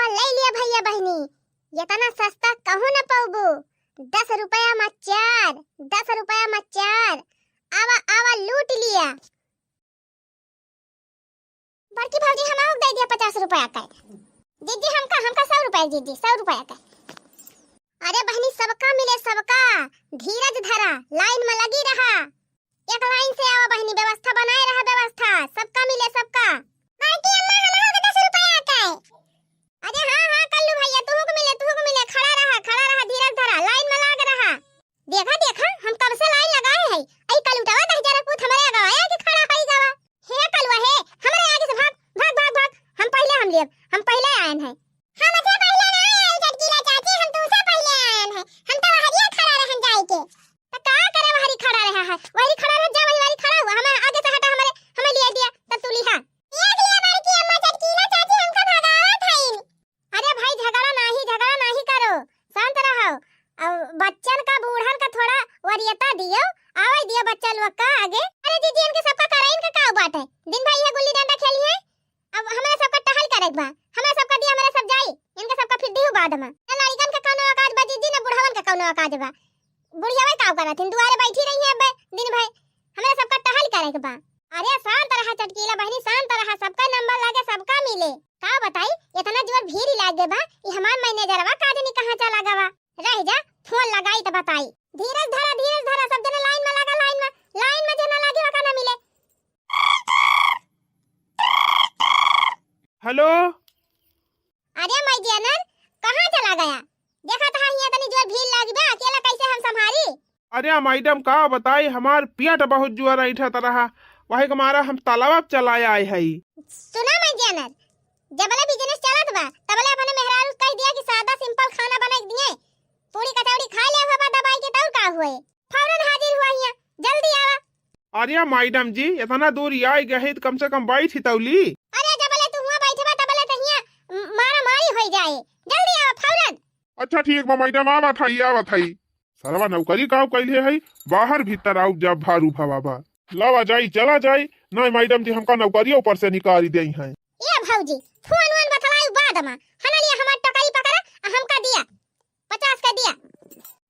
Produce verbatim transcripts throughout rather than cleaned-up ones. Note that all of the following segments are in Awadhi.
ले लिया भैया बहिनी, इतना सस्ता कहूँ न पउबू। दस रुपया मा चार, दस रुपया मा चार। आवा, आवा, लूट लिया। बड़की भौजी, हमहू के दे दिया पचास रुपया का। जीजी, हमका, हमका सौ रुपया, जीजी, सौ रुपया का। अरे बहिनी, सबका मिले, सबका। धीरज धरा, लाइन मा लगी रहा। एक लाइन से आवा बहिनी, व्यवस्था बनाए रहा, व्यवस्था। सबका मिले, सबका। बड़की अम्मा, हमहू के दस रुपया का। अरे हाँ, हाँ, कल्लू भैया, तुहू के मिले, तुहू के मिले। खड़ा रहा, खड़ा रहा, धीरज धरा, लाइन मा लाग रहा। देखा, देखा, हम कब से लाइन लगाए है। आई कलुटवा दहिजरा पूत हमरे अगवा आके खड़ा होई गवा। हे कलुआ हे, हमरे आगे से भाग, भाग, भाग, भाग। हम पहिले हम लेब, हम पहिले आयन है। हम से पहिले ना आए, चटकीला चाची, हम तुमसे पहिले आयन है। हम तो वहरिया खड़ा रहन जाए के। त का करे वहरी खड़ा रहा है? वहरी खड़ा रह जा, वही वहरी खड़ा हुआ। हमें आगे से हटा, हमारे, हमें लिए दिया, तब तू लिहा। ये दिया बड़की अम्मा, चटकीला चाची हमका भगावत हईन। अरे भाई, झगड़ा नाही, झगड़ा नाही करो, शांत रहो। अब बच्चन का, बूढ़न का थोड़ा वरीयता दियो, आवे दियो बच्चा लोग का आगे। अरे जीजी, इनके सबका करे, इनका का बात है? दिन भर ये गुल्ली डंडा खेली है। अब हमरा सबका टहल करे के बा, हमरा सबका दिया, हमरा सब जाई, इनके सबका फिर दिहू बाद में। न लड़िकन के कौनो औकात बा जीजी, न बुढ़वन के कौनो औकात बा। बुढ़िया का करत हिन, दुआरे बैठी रही है अबे दिन भर। हमरा सबका टहल करे के बा। अरे शांत रहा चटकीला बहिनी, शांत रहा, सबका नंबर लागे, सबका मिले। का बताई, इतना जोर भीड़ लागे बा, ई हमार मैनेजरवा का जनी कहाँ चला गवा। रह जा, फोन लगाई त बताई। धीरज धरा, धीरज धरा, सब जने लाइन में लगा, लाइन में, लाइन में जे ना लागे ओका ना मिले। हेलो। अरे माई जानर, कहाँ चला गया? देखा था हियाँ तनी जोर भीड़ लागी बा, अकेला कैसे हम संभारी? अरे मैडम, का बताई, हमार पेट बहुत जोर ऐंठत रहा, वही के मारा हम तलावा पे चला आए हई। सुना माई जानर, जबले बिजनेस चलत बा, तबले अपने मेहरारू कह दिया कि सादा सिंपल खाना बनाई दिए, पूरी कचौड़ी खा ले हुआ बा दबाई के, तौर का हुए? फौरन हाजिर हुआ हियाँ, जल्दी आवा। अरे मैडम जी, इतना दूर आए गए हैं, तो कम से कम बैठ ही तौली। अरे जबले तू हुआ बैठे बा, तबले तो हियाँ म-, मारा मारी होई जाए, जल्दी आवा फौरन। अच्छा ठीक बा मैडम, आवत हई, आवत हई। सरवा नौकरी का कैले है, बाहर भीतर आउ जा भारू भवा बा। लावा जाई, चला जाई। नहीं मैडम जी, हमका नौकरी ऊपर से निकाली देई हैं। ए भौजी, फोन वोन बतलाई बाद मा, हना लिया हमार टोकरी पकड़ा, आ हमका दिया, पचास का दिया।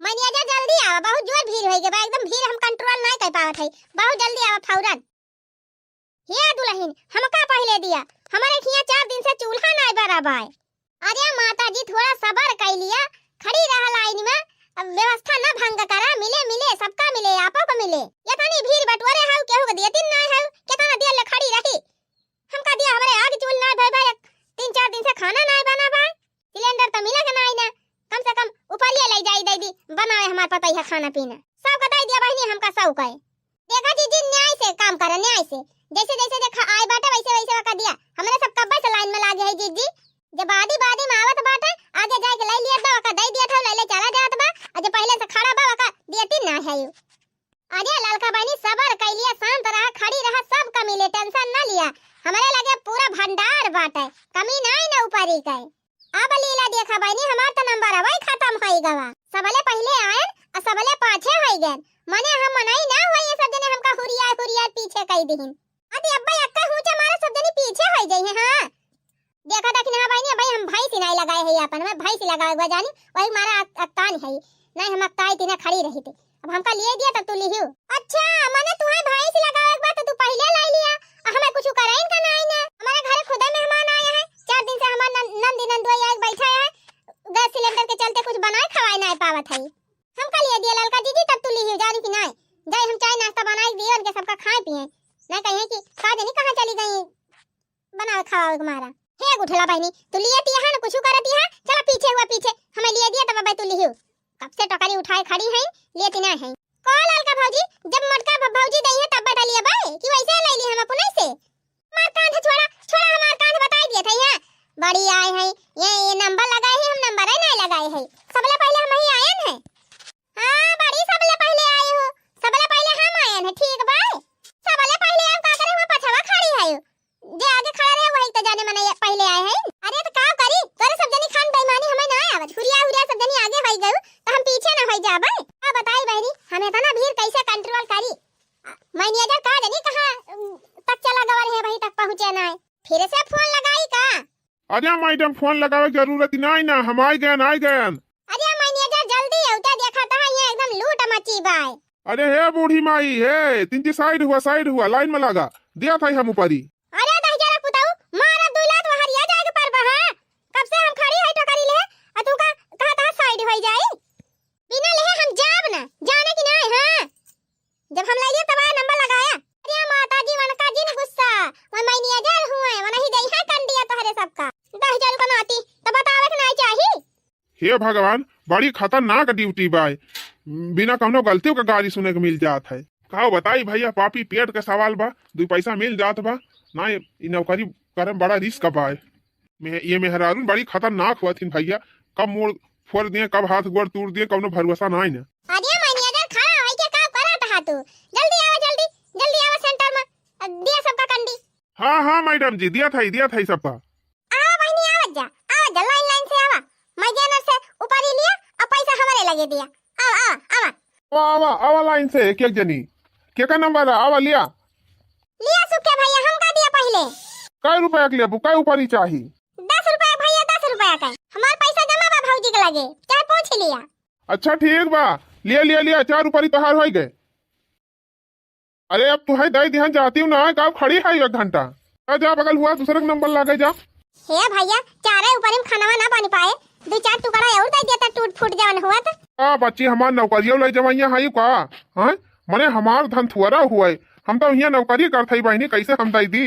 मैनेजर जल्दी आवा, बहुत जोर भीड़ होई गए बा, एकदम भीड़ हम कंट्रोल नहीं कर पावत है, बहुत जल्दी आवा फौरन। हे दुलहिन, हमका पहिले दिया, हमरे हियाँ चार दिन से चूल्हा नाय बरा बाय। अरे माता जी, थोड़ा सबर कइ लिया, खड़ी रहा लाइन में, अब व्यवस्था न भंग करा, मिले, मिले, सबका मिले, आपो को मिले। इतनी भीड़ बटोरे हऊ, केहू के दियतिन नाय हऊ, कितना देर ले खड़ी रही? हमका दिया, हमरे आग चूल नाय भय भाई, तीन चार दिन से खाना नाय बना भाई, सिलेंडर तो मिला के नाय ना, कम से कम ऊपरिया ले जाई दे दी, बनावे हमार पतई है खाना पीना, सबका दे दिया बहिनी, हमका सब कहे। देखा जीजी, न्याय से काम करा, न्याय से। जैसे, जैसे देखा आए बाटे, वैसे, वैसे ओका दिया। हमरे सब कब्बे से लाइन में लागे है जीजी। जब बादी, बादी में आवत बाटे, आगे जाए के ले लिया बा, ओका दे दिया था, ले, ले चला जात बा। और जो पहले से खड़ा बा, ओका दियतिन ना है यू। अरे ललका बहिनी, सबर कइ लिया, शांत रहा, खड़ी रहा, सब कमी ले, टेंशन ना लिया। हमरे लगे पूरा भंडार बाटे, कमी नाई ना ऊपरी के। अब लीला देखा बहिनी, हमार त नंबर अबही खतम होई गवा। सबले पहिले आयन आ सबले पाछे होई गयन। मने हम मनई ना होई, ये सब जने हमका हुरिया हुरिया पीछे कई दिहिन। अति अब्बे अक्का हुचा मारा सब जने पीछे होई जइहे, हाँ। देखा देखी ना बहिनी, अबही हम भैंस ही नाई लगाए है अपन, हमें भैंस ही लगावे के बा जानी, वही मारा अक-, अक्कान है। नहीं हम अक्काई तीना खड़ी रही थी। अब हमका लिए दिया तब तू लिहियो। अच्छा, मने तुहे भैंस लगावे के बा तो तू पहिले लाई लिया। आ हमें कुछ करे इनका नाई ना। हमारे घरे खुदे मेहमान आए हैं। चार दिन से हमार नन-, नंदी नंदोई आए बैठा है। गैस सिलेंडर के चलते कुछ बनाए खवाए नाई पावत है। हमका लिए दिया ललका जीजी तब तू लिहियो जानी कि नाई। जाए हम चाय नाश्ता बनाए दिए उनके सबका खाए पिए। ना कहे कि का जानी कहाँ चली गई। बनावे खावे के मारा। हे गुठला बहिनी, तू लिए तिया है ना, कुछ करत तिया है, चला पीछे हुआ पीछे, हमें लिए दिया तब भाई तू लिहियो। कब से टोकरी उठाए खड़ी है, लिए तिना है। को ललका भौजी, जब मोटका भ-, भौजी दई है तब बता लिया भाई कि वैसे ले ली हम अपने से। हमार कांध छोड़ा, छोड़ा हमार कांध बताई दिया था यहाँ। बड़ी आए है, ये, ये नंबर लगाए है, हम नंबर ही नहीं लगाए है। सबले पहले हम ही आयन है। हाँ, बड़ी सबले पहिले आए हो, सबले पहिले हम आयन है, ठीक बा? सबले पहिले आप का करे हुआ पछवा खड़ी है? जे आगे खड़ा रहे वही तो जाने मने पहिले आए हैं। अरे तो का करी, तोरे सब जनी खान बेईमानी हमें ना आवत, हुरिया हुरिया सब जनी आगे होई गयू तो हम पीछे ना होई जाबे। का बताई बहनी, हम इतना भीड़ कैसे कंट्रोल करी? मैनेजर का जानी कहाँ, उम, तक चला गवा रहे, वहीं तक पहुँचे ना है। फिर से फोन लगाई का? अरे मैडम, फोन लगावे के जरूरत ही नाई ना, हम आइ गयन, आइ गयन। अरे मैनेजर, जल्दी आओ, तो देखा था यहाँ एकदम लूट मची बाय। अरे हे बूढ़ी माई, हे तिनकी साइड हुआ, साइड हुआ, लाइन में लगा, दिया था हम ऊपरी। अरे दहिजरा पुताऊ, मारा दुई लात वहरिया जाए के परबा, हाँ? कब से हम खड़ी है टोकरी ले, आ तू का कहत हा साइड होई जाई? बिना लेहे हम जाब ना, जाने की नाय, हाँ? जब हम लइले तब आया नंबर लगाया। अरे माता जी, वनका जिन गुस्सा, वो मैनेजर हुए, वो नहीं दई है कंडिया तोहरे सबका। दहिजरू का नाती, तो बतावे के नाय चाही। हे भगवान, बड़ी खतरनाक ड्यूटी बाय। बिना कौनो गलतियों के गारी सुने के मिल जात है। का बताई भैया, पापी पेट के सवाल बा, दुई पैसा मिल जात बा, ना ये, ई नौकरी करे में बड़ा रिस्क बाय। मे-, ये मेहरारून बड़ी खतरनाक हुआ थिन भैया, कब मोड़ फोड़ दिए, कब हाथ गोड़ तोड़ दिए, कौनो भरोसा नाई ना। अरे मैनेजर, खड़ा होई के का करत हा तू? जल्दी आवा, जल्दी, जल्दी आवा सेंटर में, दिया सबका कंडी। हाँ, हाँ मैडम जी, दिया था, दिया था सबका। आवा बहिनी, आवत जा, आवत जा, लाइन लाइन से आवा। मैनेजर से ऊपरी लिया, अब पैसा हमरे लगे दिया। आवा, आवा, आवा। आवा, आवा, आवा लाइन से, एक एक जनी। के का नंबर है? आवा लिया। लिया सुखे भैया, हमका दिया पहिले। कै रुपया के लेबू, कै ऊपरी चाही? दस रुपया भैया, दस रुपया का। हमार पैसा जमा बा भौजी के लगे, चाहे पूछ लिया। अच्छा ठीक बा, लिया, लिया, लिया, चार ऊपरी तोहार होई गए। अरे अब तुहै दई दिहन, जातिउ ना है, का खड़ी है एक घंटा? जा, जा बगल हुआ, दूसरे के नंबर लागे जा। हे भैया, चारे ऊपरी में खानवा ना बन पाए, दुई चार टुकड़ा और दई देता, टूट फूट जवन हुआ तो। का बच्ची, हमार नौकरियो लइ जवइया है का? हैं? मने हमार धन थुअरा हुआ है, हम तो यहाँ नौकरी करत हई बहिनी, कैसे हम दई दी?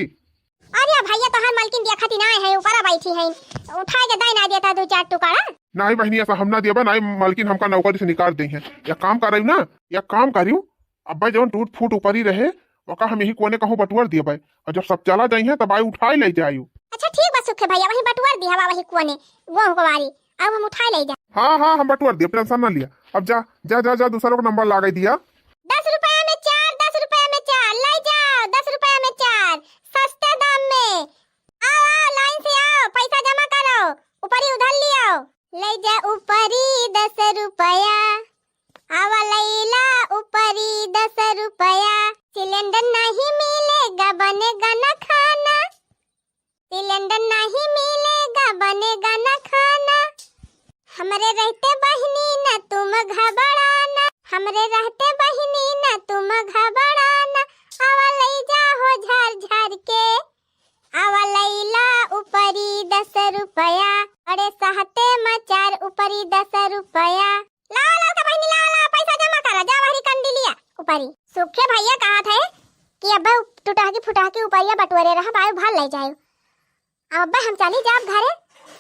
अरे भैया, तोहार मलकिन देखत ही ना है, ऊपरा बैठी है, उठाए के दई ना देता दुई चार टुकड़ा। नहीं बहिनी, ऐसा हम ना देबा, नहीं मलकिन हमका नौकरी से निकाल दे हैं। या काम करियो ना, या काम करियो, अब्बे जवन टूट फूट ऊपरी रहे, ओका हम यही कोने कहूँ बटुअर दिए भाई, और जब सब चला जाई हैं तब आई उठाई ले जायु। अच्छा ठीक बा सुखे भैया, वही बटुअर दिया बा वही कोने, गोह को बारी, अब हम उठाई ले जा। हाँ हाँ, हम बटुअर दिए, टेंशन ना लिया। अब जा जा जा जा, दूसरा को नंबर लागे दिया। दस रुपया में चार, दस रुपया में चार, ले जाओ दस रुपया में चार, सस्ते दाम में। आओ आओ, लाइन से आओ, पैसा जमा करो, ऊपरी उधर लियो। ले जा ऊपरी दस रुपया, आवा लैला ऊपरी दस रुपया। सिलेंडर नहीं मिलेगा, बनेगा ना खाना। सिलेंडर नहीं मिलेगा, बनेगा ना खाना। हमरे रहते बहिनी ना तुम घबराना, हमरे रहते बहिनी ना तुम घबराना। आवा लई जा हो झार झार के, आवा लैला ऊपरी दस रुपया, अरे सहते मचार ऊपरी दस रुपया। लावा ललका बहिनी, लावा, लावा, पैसा जमा करा, जा वहरी कंडी लिया ऊपरी। सुखे भैया कहत है कि अब्बे टुटहकी फुटहकी ऊपरिया बटोरे रहा, बायु भर ले जायु। अब अब्बे हम चली जाब घरे,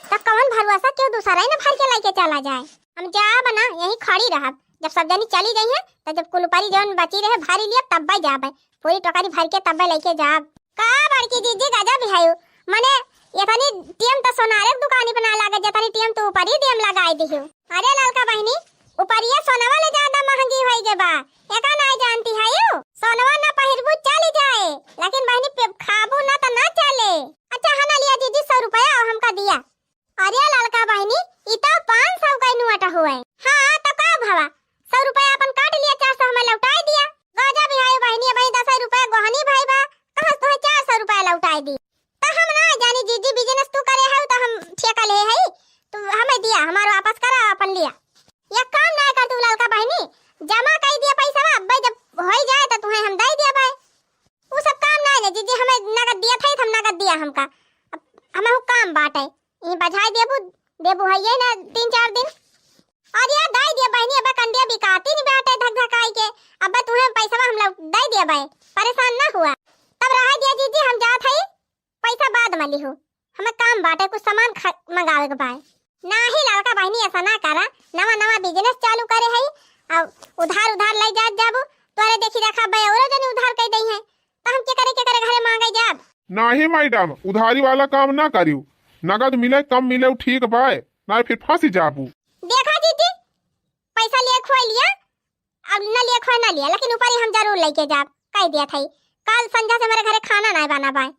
त कवन भरोसा केहू दूसरा ही न भर के लेके चला जाए। हम जाब ना, यहीं खड़ी रहब। जब सब जनी चली गई हैं, त जब कुल ऊपरी जवन बची रहे भरी लिया, तब्बे जाबे। पूरी टोकरी भर के तब्बे लेके जाब। का बड़की जीजी गजब है, मने एतनी टेम त सोनारे के दुकानी पे ना लागे, जेतनी टेम तू ऊपरी टेम लगाई दिहु। अरे ललका बहिनी, ऊपरिया सोनवा ले ज्यादा महंगी होई गे बा, एका नाई जानती है यू? सोनवा ना पहिरबू चली जाए, लेकिन बहिनी पे खाबू ना त ना चले। अच्छा हना लिया जीजी, सौ रुपया और हमका दिया। अरे ललका बहिनी, ई तो पाँच सौ का नोट हुए। हाँ तो का भवा, सौ रुपया अपन काट लिया, चार सौ हमें लौटाई दिया। गजब है बहिनी, अबही दस रुपया गोहनी भाई बा, कहाँ से तोहे चार सौ रुपया लौटाई दी? त हम ना जानी जीजी, business तू करे है त हम ठेका ले है, तू हमें दिया, हमार वापस करा अपन लिया। या काम ना कर तू ललका बहिनी, जमा कर दिया पैसा, अब्बे जब होई जाए त तुहे हम दे दिया भाई। उ सब काम ना है जीजी, हमें नगद दिया था, हम नगद दिया हमका। अब हमें वो काम बाटे, ई बझाई देबू, देबू है ये ना तीन चार दिन। अरे यार, दे दिया बहिनी, अब कंडिया बिकाती नहीं बाटे धक धकाई के। अब तुहे पैसा हम लोग दे दिया भाई, परेशान ना हुआ। तब रह दिया जीजी, हम जात है, पैसा बाद में लिहू, हमें काम बाटे, कुछ सामान खा-, मंगावे के बाय। नाही ललका बहिनी, ऐसा ना करा, नवा नवा business चालू करे है, अब उधार उधार ले जात जाबू, तोरे देखी देखा बे औरो जने उधार कर दई है, तो हम के करे के करे घरे मांगे जाब? नाही मैडम, उधारी वाला काम ना करियो, नगद मिले कम मिले उ ठीक बाय, ना फिर फंसी जाबू। देखा जीजी, पैसा लिए खोए लिया, अब न लिए खोए न लिया, लेकिन ऊपरी हम जरूर लेके जाब, कह दिया था। कल संझा से हमारे घरे खाना नहीं बना बाय।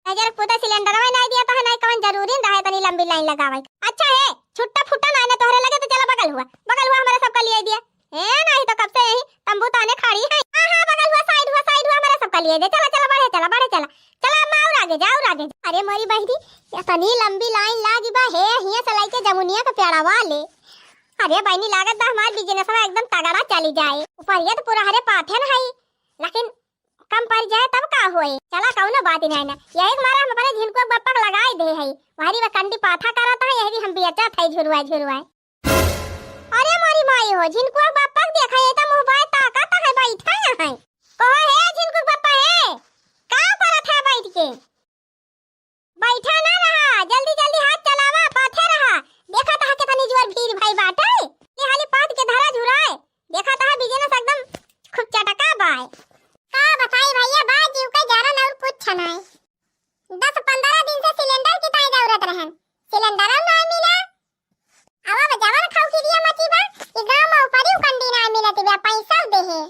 नजर पुता सिलेंडर में नहीं दिया तो है, नहीं कवन जरूरी न रहे तनी लंबी लाइन लगावे। अच्छा है, छुट्टा फुट्टा ना है ना तोहरे लगे तो चला बगल हुआ, बगल हुआ हमारे सबका लिए दिया। ए नहीं तो कब से यही तंबू ताने खड़ी है। हाँ हाँ, बगल हुआ, साइड हुआ, साइड हुआ, हमारे सबका ये दे, चला, चला, बढ़े, चला, बढ़े, चला। चला, अम्मा, और आगे जा, और आगे जा। अरे मोरी बहिनी, इतनी लंबी लाइन लागी बा, हे, हियां से लइके जमुनिया के पेड़वा ले। अरे बहिनी, लागत बा हमार बिजनेसवा एकदम तगड़ा चली जाए। ऊपर ये तो पूरा हरे पाथे न हई, लेकिन कम पड़ जाए तब का होए। चला, कौनो बात ही नहीं ना, यही के मारा हम अपने झिनकुआ बप्पा के लगाई दे हई। वहरी में कंडी पाथा करत है, यही हम बेचत है झुरवाए झुरवाए। अरे मोरी माई हो, झिनकुआ बप्पा के देखा, ये तो मुंह बाय ताकत है, बैठा है। कहो हे झिनकुआ बप्पा हे, का करत है बैठ के? बैठा ना रहा, जल्दी जल्दी हाथ चलावा, पाथे रहा। देखा तहा कितनी जोर भीड़ भाई बाटे। ये हाली पाथ के धरा झुराए। देखा तहा बिजनेस एकदम खूब चटका बाय। का बताई भैया, बा जीव के जरन और कुछ नाय। दस पन्द्रह दिन से सिलेंडर की ताई दौड़त रहन, सिलेंडर ना मिला। अब, अब जवन खाऊ की दिया मची बा, ई गांव में ऊपरी कंडी ना मिलत बा, पैसा देहे।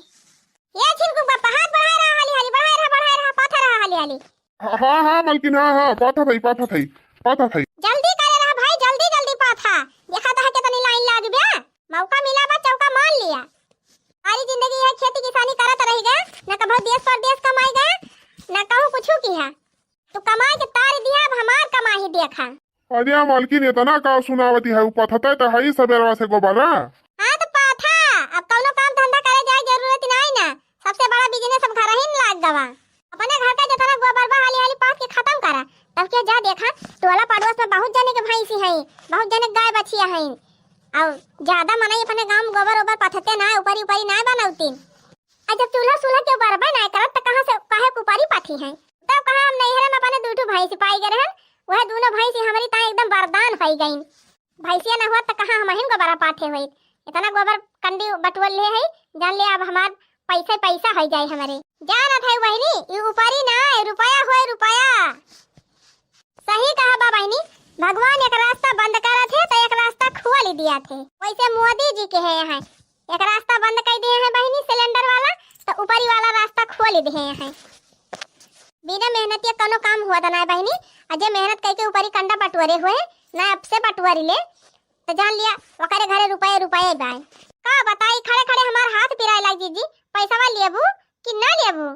ये झिनकू बप्पा, हाथ बढ़ाए रहा, हाली हाली बढ़ाए रहा, बढ़ाए रहा, पाथा रहा हाली हाली। हाँ, हाँ, हाँ, मलकिन, हाँ, हाँ, पाथा थई, पाथा थई, पाथा थई। जल्दी करे रहा भाई, जल्दी, जल्दी पाथा। देखा तहा कितनी लाइन लाग बे। मौका मिला बा, चौका मार लिया। सारी जिंदगी है खेती किसानी करत रही गए, न कभो देश परदेश कमाई गए, न कहूँ कुछ किहा। तू कमाई के तार दिया, अब हमार कमाई देखा। अरे मलकिन, इतना का सुनावती है, उ पथते तो है ही सबेरवा से गोबरा। हाँ तो पाथा, अब कौनो काम धंधा करे जाए जरूरत नहीं ना, सबसे बड़ा बिजनेस अब घर ही लाग गवा। अपने घर का जितना गोबर बा हाली हाली पाथ के खत्म करा, तब के जा देखा, टोला पड़ोस में बहुत जने के भैंसी हैं, बहुत जने के गाय बछिया हैं, और ज्यादा मनई अपने गांव में गोबर ओबर पथते ना, ऊपरी ऊपरी ना बनौतीन। आ जब चूल्हा सूल्हा के बरबे ना करत, त कहाँ से, काहे कुपारी पाथी हैं? तब कहाँ हम नैहरे में अपने दू ठो भैंसी पाई गए रहन, वह दोनों भैंसी हमारी ताई एकदम वरदान होई गईन। भैंसिया ना हुआ त कहाँ हम हिन गोबरा पाथे होई। इतना गोबर कंडी बटुअल ले है, जान ले अब हमार पैसे पैसा होई जाए हमारे। जानत है बहिनी, ई ऊपरी ना, रुपया होए रुपया। सही कहा बा बहिनी, भगवान एक रास्ता बंद करत है तो एक रास्ता खोल दिया थे। वैसे मोदी जी के है यहाँ, एक रास्ता बंद कर दिए हैं बहिनी सिलेंडर वाला, तो ऊपरी वाला रास्ता खोल दिए हैं। बिना मेहनत के कोनो काम हुआ था ना बहिनी। अजे मेहनत करके ऊपरी कंडा बटोरे हुए, ना अब से बटोरी ले, तो जान लिया ओकरे घरे रुपये रुपये बाय। का बताई, खड़े खड़े हमार हाथ पिराए लाग जीजी, पैसवा लेबू कि ना लेबू?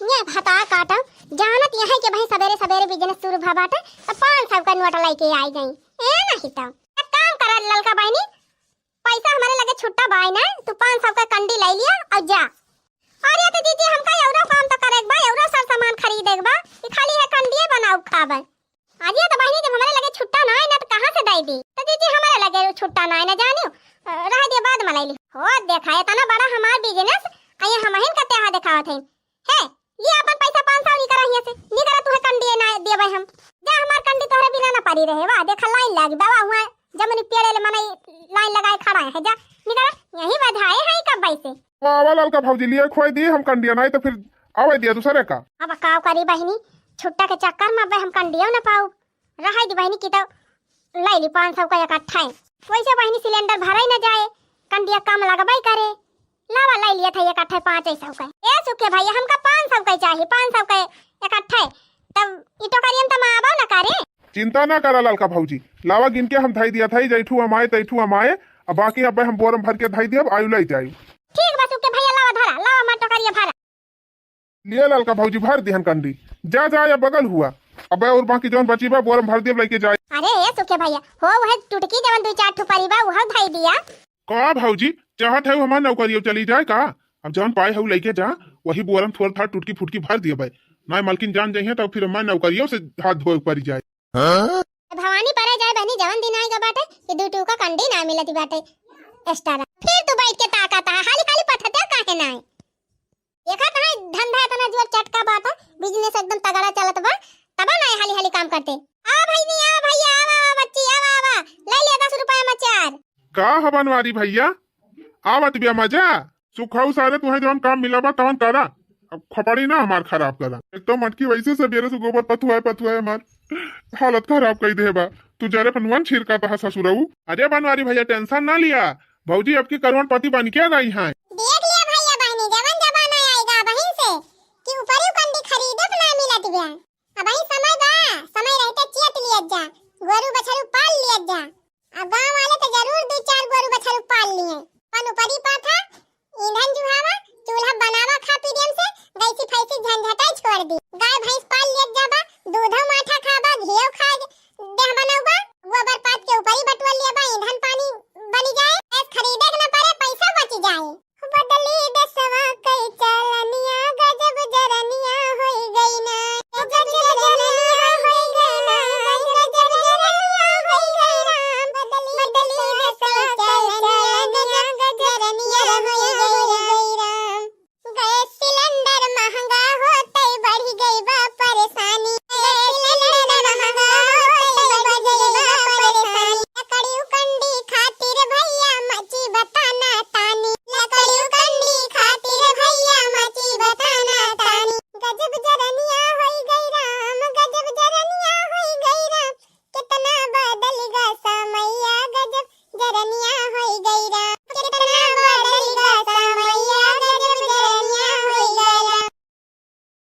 ये भता काटम, जानत यहाँ के भाई सबेरे सबेरे बिजनेस शुरू भा बाटे, त पाँच सौ का नोट लेके आई गई। ए नहीं तो एक काम करा ललका बहिनी, पैसा हमारे लगे छुट्टा बाय ना, तू पाँच सौ का कंडी ले लिया और जा। अरे तो जीजी, हमका औरो काम तो करे के बा, औरो सर सामान खरीदे के बा, कि खाली है कंडिये बनाऊ खाबे। अरे तो बहिनी, जब हमारे लगे छुट्टा ना है ना तो कहाँ से दे दी? तो जीजी, हमारे लगे छुट्टा ना है ना, जानियो, अ, रह दिया, बाद में ले ली। हो देखा, इतना बड़ा हमार बिजनेस, आ ये हमहिन का त्याहा दिखावत है। हे, ये अपन पैसा पाँच सौ निकरा हियाँ से, निकरा, तुहे कंडिये ना देबे हम। जा, हमार कंडी तोहरे बिना ना परी रहे। वाह, देखा लाइन लागी बा, वाह, हुआ जमुनी पेड़े ले मनई लाइन लगाए खड़ा है। जा, निकरा, यही बधाए है कब से। वाह, वाह, ललका भौजी, लिए खोई दी हम कंडिया, नहीं तो फिर आवे दिया दूसरे का। अब का करी बहिनी, छुट्टा के चक्कर में अब हम कंडियो ना पाऊ। रहाई दी बहिनी की तो ले ली पाँच सौ का इकट्ठा है। वैसे बहिनी सिलेंडर भराई ना जाए, कंडिया कम लगबाई करे। लावा ले लिया था इकट्ठा पाँच सौ का। ए सुखे भैया, हमका पाँच सौ का चाहिए, पाँच सौ का इकट्ठा है। तब ई टोकरियन तम आबो ना करे। चिंता ना करा ललका भौजी, लावा गिन के हम धई दिया था, जैठू हम आए तैठू हम आए। अब बाकी अब हम बोरम भर के धई दियब, आयु ले जाई। ठीक बा सुखे भैया, लावा धरा, लावा हमार टोकरिया भरा। लिए ललका भौजी भर दिहन कंडी। जा, जा, या बगल हुआ। अबे और बाकी जौन बची बा, बोरम भर दियब, लेके जाए। अरे ए सुखे भैया, हो वह टुटकी जवन दू चार ठो परी बा, उहव धई दिया। का भौजी, चाहत है हमार नौकरियो चली जाए का? अब जौन पाए हऊ लेके जा, वही बोरम थोड़ थाड़ टुटकी फुटकी भर दियबे। ना मलकिन जान जइहे तो फिर हमार नौकरियो से हाथ धोए पड़ी जाए। भवानी परे जाए बहनी, जवन दिन आएगा बाटे कि दू टूका कंडी ना मिलती बाटे। एक्स्ट्रा फिर तू बैठ के ताका ता, हाली खाली पठते काहे ना है? देखा कहाँ धंधा इतना जोर चटका बाटे, बिजनेस एकदम तगड़ा चलत बा, तब ना हाली हाली काम करते। आ भैनी, आ भैया, आवा, आवा बच्ची, आवा, आवा, ले लिया दस रुपया में चार। का ह बनवारी भैया, आवत बिया मजा? सुखाऊ सारे, तुहे जवन काम मिला बा तवन करा, अब खपड़ी ना हमार खराब करा। एक तो मटकी वैसे सबेरे से गोबर पथुआए पथुआए हमार हालत खराब कई दे बा। तू जरे पनुअन छिड़का तहा ससुरऊ। अरे बनवारी भैया, टेंशन ना लिया, भौजी अब की करोड़पति बन के रही हैं। देख लिया भैया बहनी, जवन जमाना आएगा बहिन से कि ऊपरी कंडी खरीदे पे ना मिलत बिया। अबही समय बा, समय रहते चेत लियत जा, गोरू बछरू पाल लियत जा। अब गाँव वाले तो जरूर दू चार गोरू बछरू पाल लिए। पन ऊपरी पाथा, ईंधन जुहावा, चूल्हा बनावा खा पी से, गैसी फैसी झंझटै छोड़ दी। गाय भैंस पाल लेत जाबा, दूधो माठा खाबा, घियो खा देहबा ना